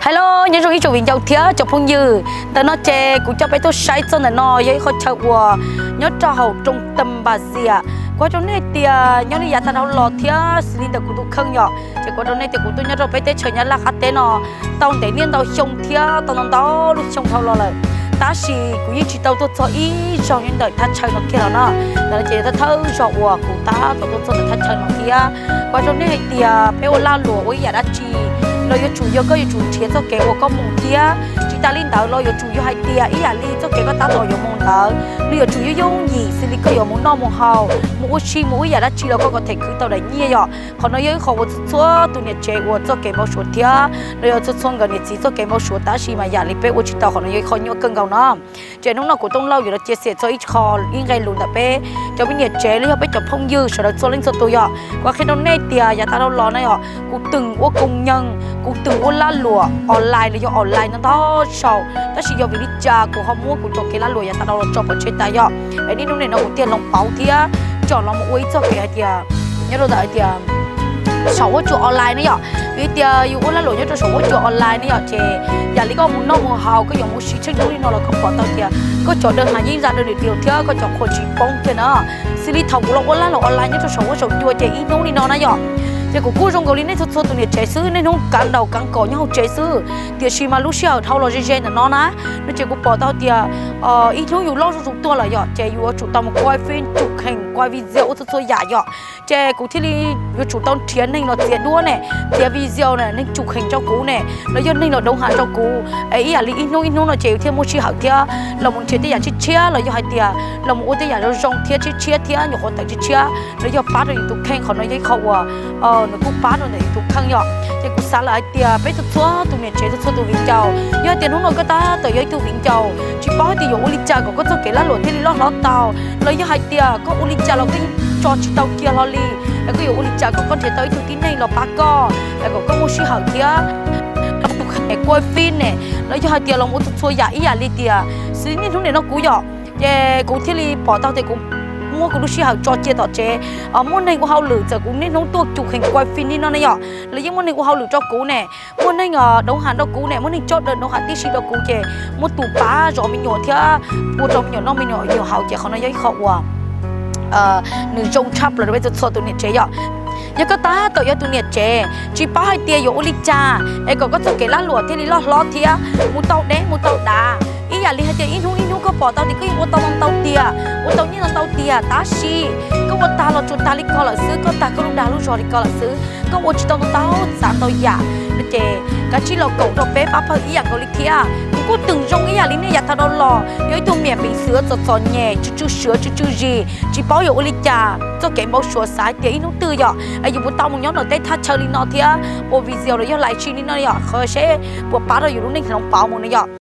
Hello, nyob zoo ib tsoom viv ncaus thiab cov phooj ywg. Ntawm no ces kuv coj peb tuaj saib txog ntawm no yog ib qhov chaw uas nyob rau hauv Trung tâm Bà Rịa. Kuv hais rau nej tias nyob li yav tag dhau los thiab xws li ntawm kuv tus kheej yom, ces kuv hais rau nej tias kuv tuaj nyob rau peb teb chaws Nyab Laj qab teb no tau ntev niaj ntau xyoo thiab tau ntau ntau lub xyoo dhau los lawm, tab sis kuv yeej tsis tau tuaj txog ib zaug nyob ntawm thaj chaw no kiag los na. Ntawm no ces yog thawj thawj zaug uas kuv tab tom tuaj txog ntawm thaj chaw no thiab. Kuv hais rau nej hais tias peb ua lag luam ua ib yam dab tsi los yuav tsum yog koj yuav tsum nrhiav txoj kev uas koj mus thiab. Tsis tas li ntawd los yuav tsum yog hais tias ib yam li txoj kev koj tab tom yuav mus ntawd nws yuav tsum yooj yooj yim xws li koj yuav mus noj mus haus, mus ua si, mus ua ib yam dab tsi los koj kom them khwv tau daim nyiaj yom. Qhov no yog ib qho uas txhua txhua tus niam tsev uas txoj kev npau suav thiab los yog txhua txhua nkawd niam txiv txoj kev npau suav, tab sis mas yam li peb ua tsis tau, qhov no yog ib qho nyuaj kawg nkaus no. Ces hnub no kuv Tooj Lauj yuav los chia sẻ txog ib qho, ib nqe lus ntawm peb cov me niam tsev los yog peb cov phooj ywg sawv daws txhua leej txhua tus yom. Kuv qhia rau nej tias yav tag dhau los na yom, kuv twb ua công nhân, kuv twb ua lag luam online los yog online no ntau zaus, tab sis yog vim li cas kuv ho muab kuv cov kev lag luam yav tag dhau los tso pov tseg tas yom. Es niaj hnub nim no kuv thiaj hloov pauv thiab tsom los mus ua ib txoj kev hais tias nyob rau ntawm hais tias saum huab cua online ne yom. Vim tias yus ua lag luam nyob rau saum huab cua online ne yom, ces yam li koj mus noj mus haus, koj yuav mus ua si tsheej hnub li no los koj pom tau tias koj cov đơn hàng yeej ra đơn đều thiab koj cov qhua tsis poob kiag na. Xws li thaum kuv los ua lag luam online nyob rau saum huab saum cua ces ib hnub li no na yom, ces kuv kuj zoo nkaus li nej txhua txhua tus niam tsev xwb, niaj hnub kav ntaus kav nkaum nyob hauv tsev xwb. Tiam sis mas lub sij hawm dhau los ze ze ntawm no na, no ces kuv pom tau tias ib hnub yus loj zuj zus tuaj lawm yom, ces yus yuav tsum tau mus quay phim, chụp hình, quay video ua txhua txhua yam yom. Ces kuv thiaj li yuav tsum tau nrhiav neeg los txiav duab ne, txiav video ne, neeg chụp hình rau kuv ne, los yog neeg los đóng hàng rau kuv. Ib yam li ib hnub ib hnub no ces yus thiaj muaj sij hawm thiab los mus nrhiav tej yam tshiab tshiab los yog hais tias los mus ua tej yam zoo zoo thiab tshiab tshiab thiab nyuam qhuav tawm tshiab tshiab los yog pab rau yus tus kheej. Qhov no yog ib qho uas nws kuj pab rau ntawm yus tus kheej yom. Ces kuv xav lawm hais tias peb txhua txhua tus niam tsev, txhua txhua tus viv ncaus, yog hais tias hnub no koj tab tom yog ib tug viv ncaus tsis paub hais tias yuav ua li cas kom koj txoj kev lag luam thiaj li loj hlob tau, los yog hais tias koj ua li cas los koj yeej tso tsis tau kiag hlo li, koj yuav ua li cas kom koj nrhiav tau ib tug tib neeg los pab koj, kom koj muaj sij hawm thiab los mus quay phim ne, los yog hais tias los mus ua txhua txhua yam ib yam li tias xws li niaj hnub nim no kuv yom. Ces kuv thiaj li pom tau tias kuv muab kuv lub sij hawm tso cia tom tsev. Muaj neeg ua hauj lwm, txawm kuv niaj hnub tuaj chụp hình quay phim li no ne yom, los yeej muaj neeg ua hauj lwm rau kuv ne, muaj neeg đóng hàng rau kuv ne, muaj neeg tso đơn đóng hàng tib si rau kuv, ces muaj tus pab zov me nyuam thiab ua rau me nyuam noj me nyuam haus, ces qhov no yog ib qho uas nws zoo tshaj plaws rau peb txhua txhua tus niam tsev yom. Yog koj tab tom yog tus niam tsev tsis paub hais tias yuav ua li cas es kom koj txoj kev lag luam thiaj li loj hlob thiab mus tau deb mus tau dav, ib yam li hais tias ib hnub ib hnub koj pom tau tias koj yeej ua tau ntau tiag, ua tau nyiaj ntau tiag, tab sis koj ua tag los tsuas tag li ko lawm xwb, koj tag koj lub dag lub zog li ko lawm xwb, koj ua tsis tau ntau txav ntau yam, ces kav tsij los koom rau peb pab pawg ib yam nkaus li thiab. Kuv kuj twb zoo ib yam li nej yav tag dhau los, yog ib tug niam piv xwv txom txom nyem, tsw tsw suav tsw tsw zis, tsis paub yuav ua li cas, txoj kev npau suav xav hais tias ib hnub twg yom es yus puas tau mus nyob ntawm tej thaj chaw li no thiab ua video los yog live stream li no yom, qhov seb puas pab rau yus lub neej hloov pauv mus no yom.